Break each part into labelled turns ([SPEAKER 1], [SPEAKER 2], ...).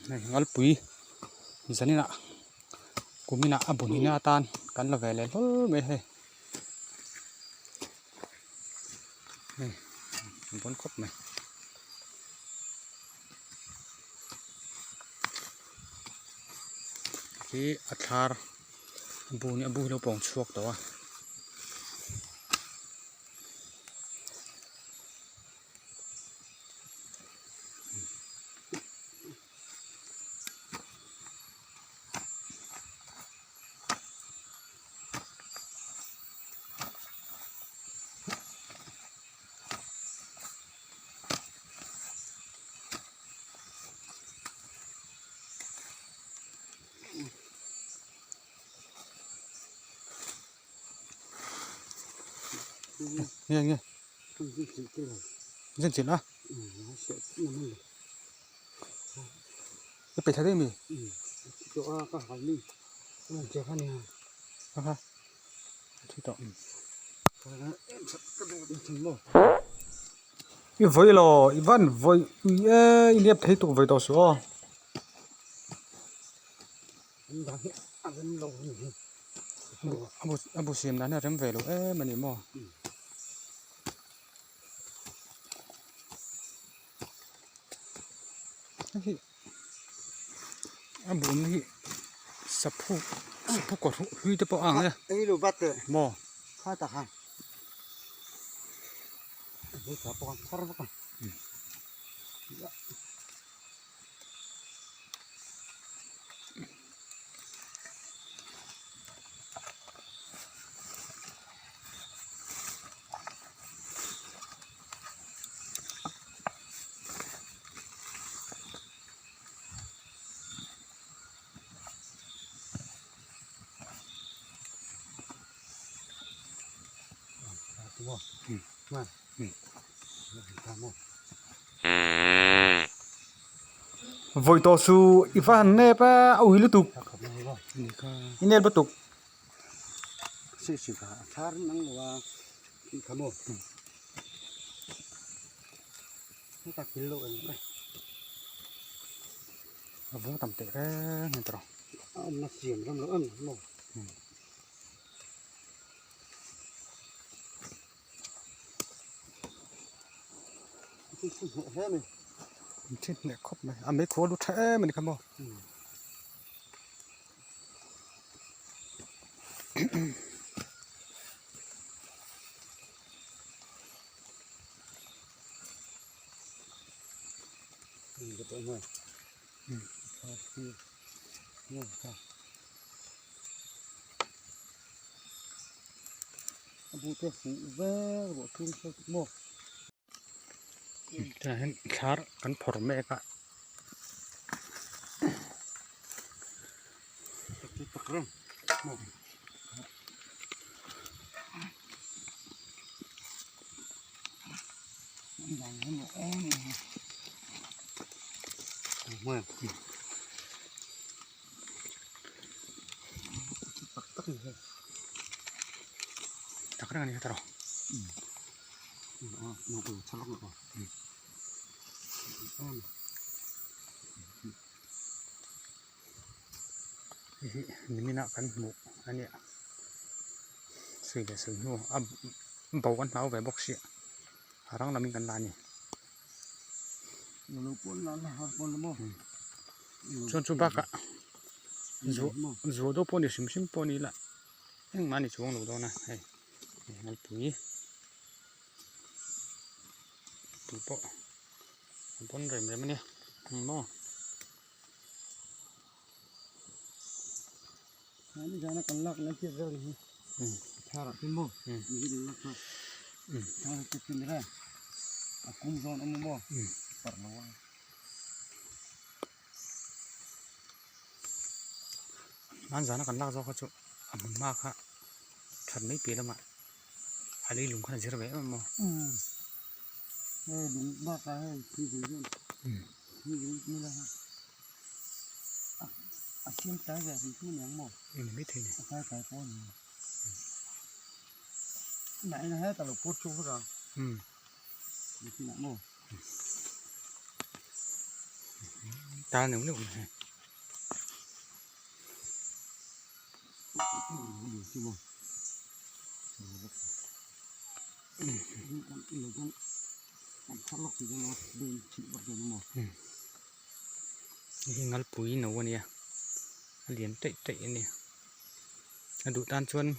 [SPEAKER 1] Hei ngalpui zaninah kuminah a bu hnihna atan kan la ve leh hlawl mai hei. Hei a bawn khawp mai. Khi a thlar a bu a bu hi a lo pawng chhuak tawh a. Nge nge zin chilh a i pe thla daih mi a kha thi tawh i vawi law i van vawi ui e i nep thei tuk vawi tawh suh aw. A bu siam dan hi a rem ve lo em a ni maw. Hei hi a bu awmna hi saphu saphu kawr hlui te pawh a ang e maw. Vawi tawh chu i va han nep a a ui lutuk i nep lutuk. A vung tam teh reng a ni tawh. Thi hneh khawp mai a meikhu a lu tha em a ni kha maw. Tunah hian thlar kan phawrh mek a. Tak reng a ni kha tawh hei hi nimin ah kan hmuh a nia sawi leh sawi hnu a bo kan hlau ve bawk sia a rang lam in kan la a ni. Chuan chu bakah zuah zuah deuh pawh ni hrim hrim pawh ni ila engmah a ni chuang lo dawn a hei ngalpui tih pawh a pawn rem rem a nia maw. Hmanzana kan lak zawk kha chu a hmun hma kha that mai piah lamah a leilung khan a zir ve em em maw. Eng mai thei ni. Tal neuh neuh mai hei. Hei hi ngalpui no a nia a lian taih taih a nia a duh tan chuan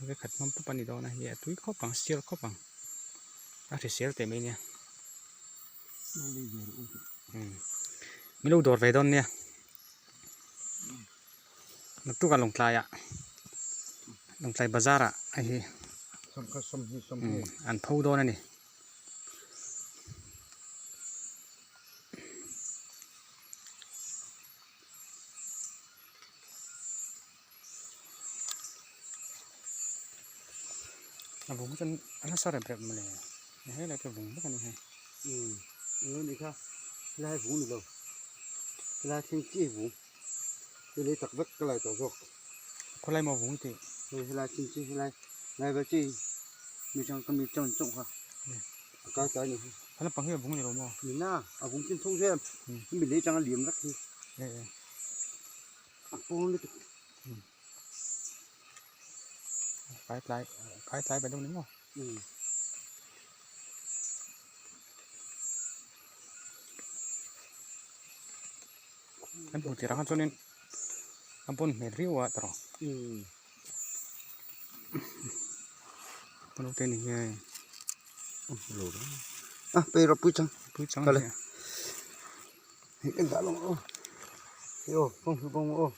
[SPEAKER 1] vekhat hmang pawp a ni dawn a hei a tui khawp ang sial khawp ang a hrisel teh mai a nia. Min lo dawr ve dawn nia naktuk ah Lawngtlai ah Lawngtlai bazar ah hei hi an pho dawn a ni. A vung chuan a nasa rep rep mawle helai te vung vek a ni hei.
[SPEAKER 2] Umm eng ni kha helai vung ni lo helai thleng chiah hi vung hei lei tak vek ka lai tawh zawk.
[SPEAKER 1] Khawlai maw vung tih?
[SPEAKER 2] Hei helai thleng chiah helai lai vel chiah hi mi chang ka mi chang chauh kha a kai tlai ni hi.
[SPEAKER 1] A lampang hi a vung ni lo maw?
[SPEAKER 2] Ni na a vung chin tho zel hemi lei chang a liam vek hi. A pawn lutuk.
[SPEAKER 1] Kai tlai kai tlai ve deuh ni maw? Kan hmuh tirh ang chuanin a bawn hmel riau a tawrh. Ka naute ni hian
[SPEAKER 2] a pei rawh pui chang
[SPEAKER 1] pui chang
[SPEAKER 2] kale hei kan dah lawng aw hei aw kawng hmu bawng aw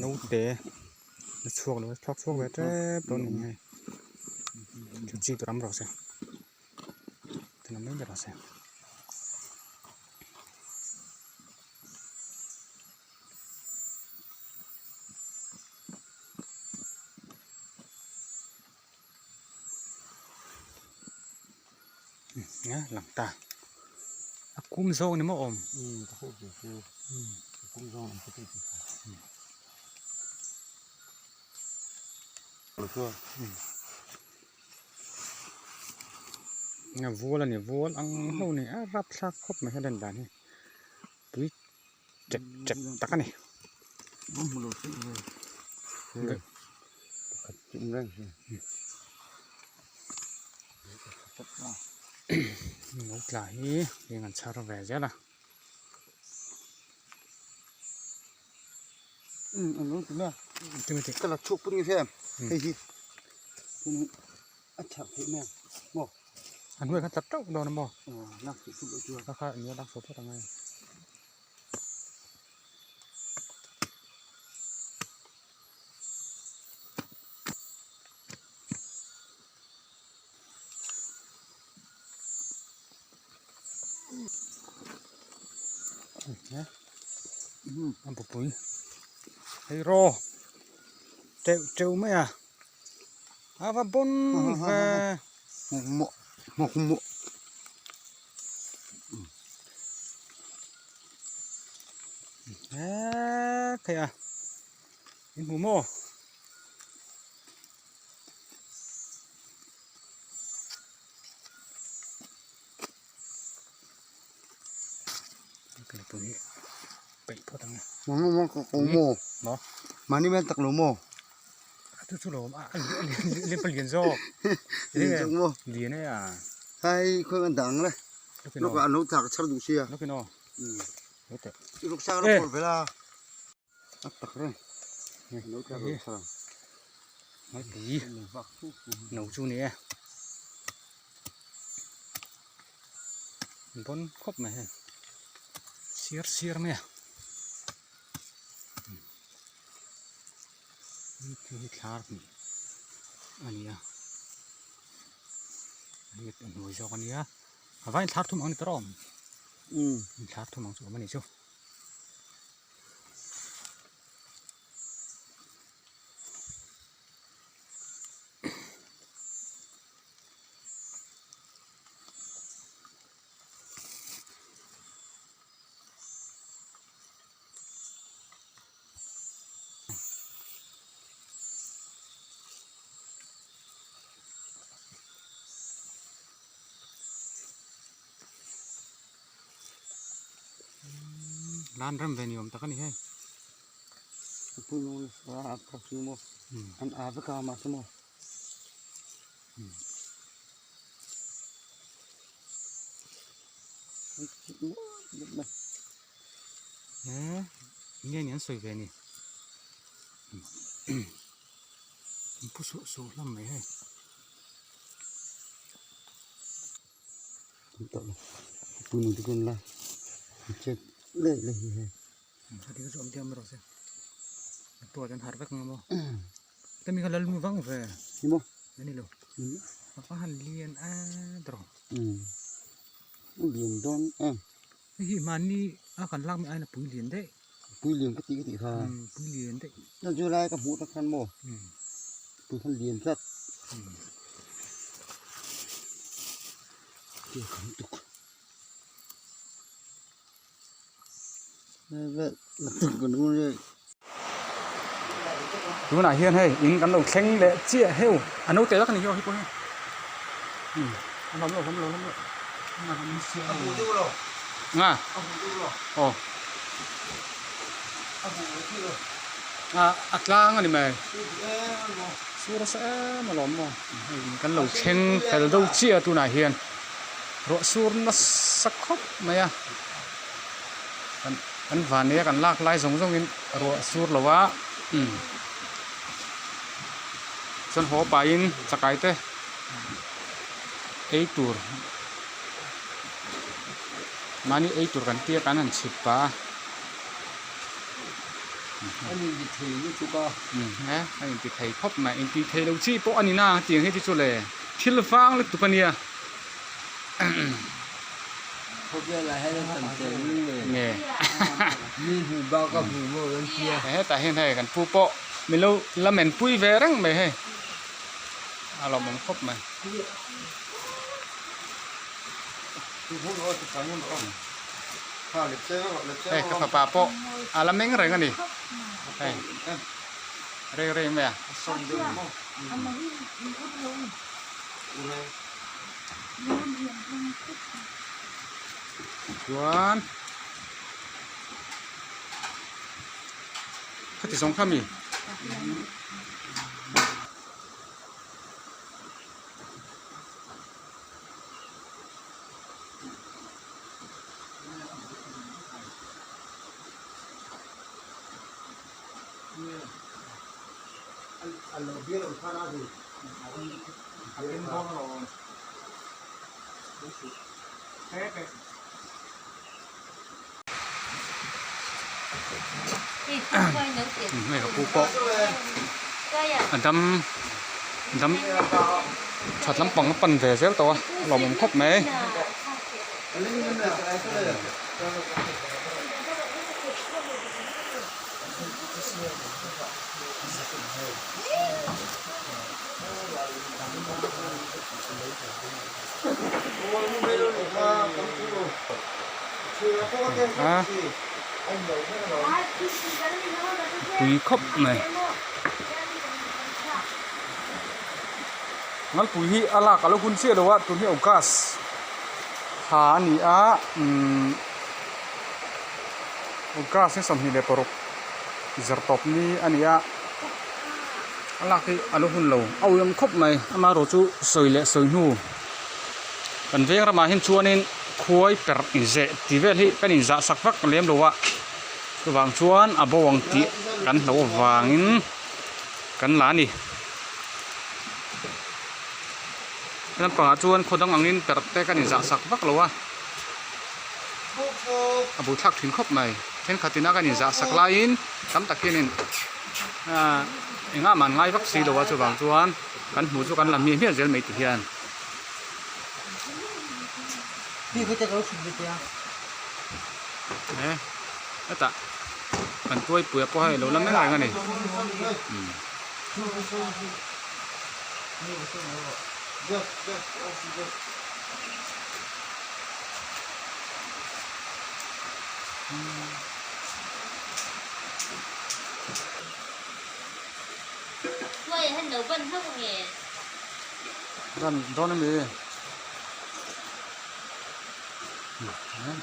[SPEAKER 1] naute a chhuak lo a chhuak chhuak ve tep dawn a ni hei chu chi tur awm rawh se ti mai rawh se. Nia lang ta a kum zawk ni maw awm nia vual a ni vual ang ho ni a rapthlak khawp mai hian a lan dan hi tui chep chep tak a ni. Lo tla hi heng an chhar ve zel a.
[SPEAKER 2] Ka la chhuk pun nge hrem hei hi a chhar theih mai ang maw.
[SPEAKER 1] A hnuai kha tlat teuh dawn a maw.
[SPEAKER 2] Lak theih phut loh chuan.
[SPEAKER 1] Kha kha nia lak chhuah phawt ang e. A bupui hei raw teuh teuh mai a a va bawn ve he thei a in hmu maw. Peih phawt ang e.
[SPEAKER 2] Maw mahni men tak lo maw
[SPEAKER 1] chu chu lo a lian pa lian zawk
[SPEAKER 2] lian zawk maw
[SPEAKER 1] lian e a
[SPEAKER 2] hai khawi an dang le lawk ah an lo thlak char duh sia
[SPEAKER 1] lawk in aw
[SPEAKER 2] i ruk sang rawk pawr vel a a tak reng lo thlak lo char
[SPEAKER 1] ngalpui no chu ni e bawn khawp mai hei sir sir mai a hei hi thlar hnih a ni a hei a hnuai zawk a nia a vaiin thlar thum ang a ni tawh rawh thlar thum ang chu a awm a ni chu. Atan rem ve ni awm tak a ni hei.
[SPEAKER 2] An a vek a mahse maw.
[SPEAKER 1] He nge ni an sawi ve ni. An pu suh suh hlawm mai hei. Tunah hian hei in kan lo thleng leh chiah heu a naute vek a ni hi aw hei pawh hi a hlawm lo hlawm lo hlawm lo nga aw a tlang a ni mai sur nasa em alawm maw hei in kan lo thleng fel deuh chiah a tunah hian ruah sur nasa khawp mai a kan van nei a kan lak lai zawng zawng in ruah sur lo a umm chuan haw pahin chakai te ei tur mahni ei tur kan tia kan han chhip pah a. Umm a inti thei khawp mai inti thei lo chi pawh a ni na tiang hi chu le thil vang lutuk a nia. Nge hetah hian hei kan pu pawh min lo la men pui ve reng mai hei a lawmawm khawp mai. Hei ka fapa pawh a la meng reng a ni hei reng reng mai a. Chuan khati zawng kha mi. Hei ka pu pawh a dam dam that lampang a pan ve zel tawh a a lawmawm khawp mai. Tui khawp mai Ngalpui hi a lak a lo hun chiah lo a tun hi August thla a ni a umm August ni 26 zartawp ni a ni a. A lak hi a lo hun lo a ui ang khawp mai amaherawh chu sawi leh sawi hnu kan veng ramah hian chuanin khuai perh inzeh tih vel hi kan inzah sak vak lem lo a chuvang chuan a bo ang tih kan hloh avangin kan la a ni naupangah chuan khaw dang angin perh te kan inzah sak vak lo a a buaithlak thin khawp mai thenkhat ina kan inzah sak laiin tam tak hianin. Ahh engah mah an ngai vak si lo a chuvang chuan kan hmuh chu kan la hmiah hmiah zel mai ti hian. E hetah kan tuaipui ah pawh hei alo la mek reng a ni. Ban dawn a mi.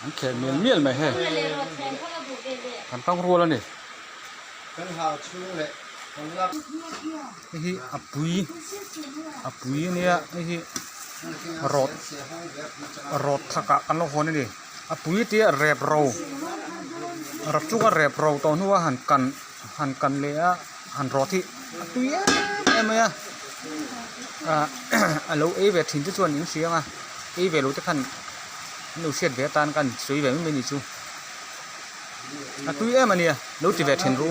[SPEAKER 1] An khel mial mial mai hei. Kan tang rual a ni. Hei hi a pui a pui a nia hei hi rawt rawt thakah kan lo hawn a ni. A pui tia rep ro rap chunga rep ro tawh hnua han kan han kan leh a han rawt hi a tui em em mai a ah a lo ei ve thin te chuan in hria ang a ei ve lo te khan an lo hriat ve atan khan sawi ve mai mai a ni chu a tui em a nia lo ti ve thin ru.